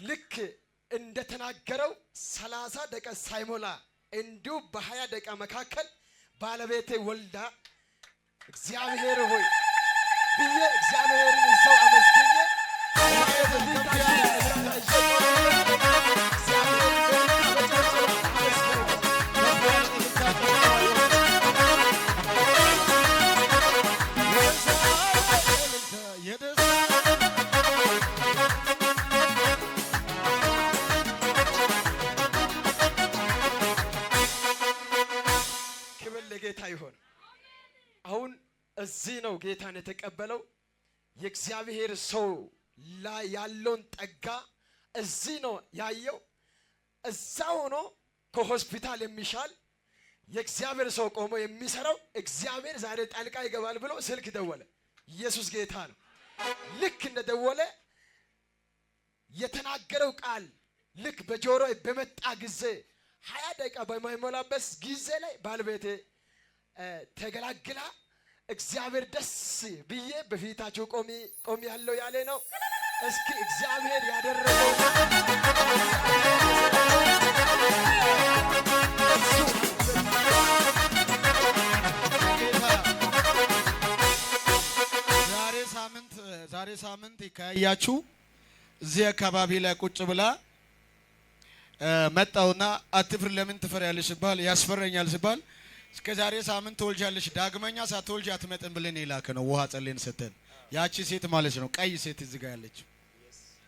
ልክ እንደተናገረው 30 ደቂቃ ሳይሞላ እንዲሁ በ20 ደቂቃ መካከል ባለቤቴ ወልዳ እግዚአብሔር ሆይ ብዬ እግዚአብሔርን ሰው አመስግኜ ክብር ለጌታ ይሁን። አሁን እዚህ ነው ጌታን የተቀበለው። የእግዚአብሔር ሰው ላይ ያለውን ጠጋ እዚህ ነው ያየው። እዛ ሆኖ ከሆስፒታል የሚሻል የእግዚአብሔር ሰው ቆሞ የሚሰራው እግዚአብሔር ዛሬ ጣልቃ ይገባል ብሎ ስልክ ደወለ። ኢየሱስ ጌታ ነው። ልክ እንደደወለ የተናገረው ቃል ልክ በጆሮ በመጣ ጊዜ 20 ደቂቃ በማይሞላበት ጊዜ ላይ ባለቤቴ ተገላግላ እግዚአብሔር ደስ ብዬ በፊታችሁ ቆሚ ያለው ያለ ነው። እስኪ እግዚአብሔር ያደረገው ዛሬ ሳምንት ካያችሁ እዚህ አካባቢ ላይ ቁጭ ብላ መጣውና አትፍር፣ ለምን ትፈሪያለሽ ሲባል ያስፈረኛል ሲባል እስከ ዛሬ ሳምንት ትወልጃለሽ፣ ዳግመኛ ሳትወልጂ አትመጥም ብለን የላከ ነው። ውሃ ጸልየን ሰተን ያቺ ሴት ማለት ነው፣ ቀይ ሴት እዚህ ጋር ያለችው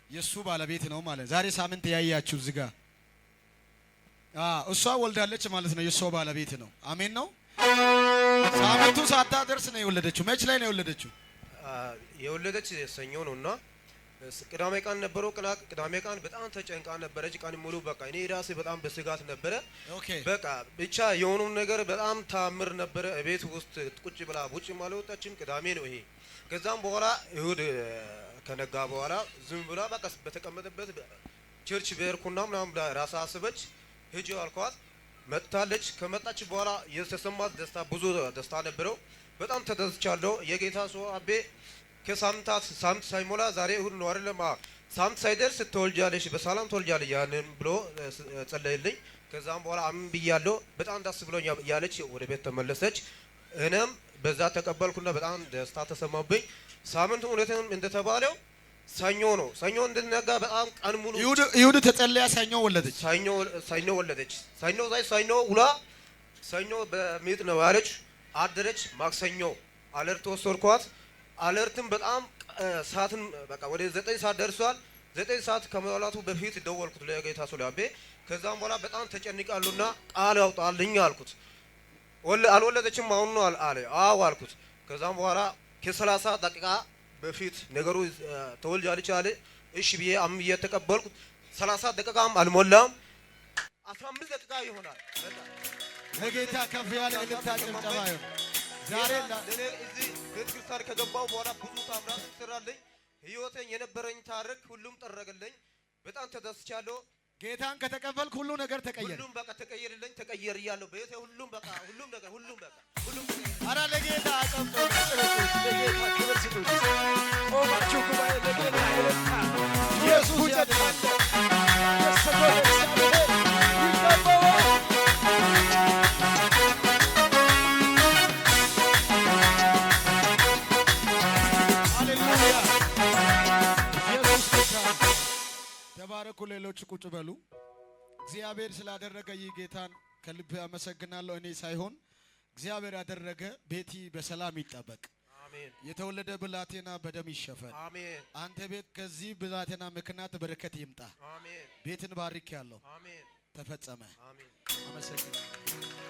የሱ ባለቤት ነው ማለት ዛሬ ሳምንት ያያችሁ እዚህ ጋር እሷ ወልዳለች ማለት ነው። የሷ ባለቤት ነው። አሜን ነው። ሳምንቱ ሳታደርስ ነው የወለደችው። መች ላይ ነው የወለደችው? የወለደች ሰኞ ነውና ቅዳሜ ቀን ነበረው። ቅዳሜ ቀን በጣም ተጨንቃ ነበረች። ቀን ሙሉ በቃ እኔ ራሴ በጣም በስጋት ነበረ። በቃ ብቻ የሆነው ነገር በጣም ታምር ነበረ። ቤት ውስጥ ቁጭ ብላ ውጭም አልወጣችም። ቅዳሜ ነው ይሄ። ከዛም በኋላ እሁድ ከነጋ በኋላ ዝም ብላ በቃ በተቀመጠበት church ብሄርኩና ምናምን ብላ ራሳ አስበች ሂጂ አልኳት። መጥታለች። ከመጣች በኋላ የተሰማት ደስታ ብዙ ደስታ ነበረው። በጣም ተደስቻለሁ። የጌታ ሰው አቤ ከሳምንታት ሳምንት ሳይሞላ ዛሬ እሁድ ነው አይደለም? ሳምንት ሳይደርስ ትወልጃለሽ፣ በሰላም ትወልጃለሽ ያንን ብሎ ጸለየልኝ። ከዛም በኋላ አምን ብያለሁ። በጣም ደስ ብሎኛል እያለች ወደ ቤት ተመለሰች። እኔም በዛ ተቀበልኩና በጣም ደስታ ተሰማብኝ። ሳምንቱ እውነትም እንደተባለው ሰኞ ነው። ሰኞ እንድነጋ በጣም ቀን ሙሉ ይሁድ ተጸለያ ሰኞ ወለደች። ሰኞ ወለደች። ሰኞ ላይ ሰኞ ውላ ሰኞ በምጥ ነው ያለች አደረች። ማክሰኞ አለርት ወሰድኳት። አለርትም በጣም ሰዓትን በቃ ወደ 9 ሰዓት ደርሷል። 9 ሰዓት ከመላቱ በፊት ደወልኩት ለጌታ ሶላቤ። ከዛም በኋላ በጣም ተጨንቃሉና ቃል ያውጣልኝ አልኩት። አልወለደችም አሁን ነው አለ። አዎ አልኩት። ከዛም በኋላ ከ30 ደቂቃ በፊት ነገሩ ተወልጃለች አለ። እሺ ብዬ አምኜ ተቀበልኩት። 30 ደቂቃም አልሞላም 15 ደቂቃ ይሆናል። ለጌታ ከፍ ያለ እልልታ ጭብጨባ ይሁን። ዛሬ ለኔ እዚህ ቤተክርስቲያን ከገባሁ በኋላ ብዙ ታምራት ሰራልኝ። ህይወቴን የነበረኝ ታሪክ ሁሉም ጠረገልኝ። በጣም ተደስቻለሁ። ጌታን ከተቀበልክ ሁሉ ነገር ተቀየረ። ሁሉም በቃ ተቀየረልኝ። ተቀየርያለሁ። ቤቴ ሁሉም በቃ ሁሉም ነገር ሁሉም በቃ ሁሉም ኧረ ለጌታ አጨብጭቡ። ለጌታ ክብር ስጡ። ቆማችሁ ጉባኤ ለጌታ እልልታ። ኢየሱስ ያድናል። ይገባዋል። ሃሌሉያ ኢየሱስ ጌታ ነው። ተባረኩ። ሌሎች ቁጭ በሉ። እግዚአብሔር ስላደረገ ይህ ጌታን ከልብ አመሰግናለሁ። እኔ ሳይሆን እግዚአብሔር ያደረገ። ቤቲ በሰላም ይጠበቅ። አሜን። የተወለደ ብላቴና በደም ይሸፈን። አሜን። አንተ ቤት ከዚህ ብላቴና ምክንያት በረከት ይምጣ። አሜን። ቤትን ባርክ ያለው አሜን። ተፈጸመ። አሜን። አመሰግናለሁ።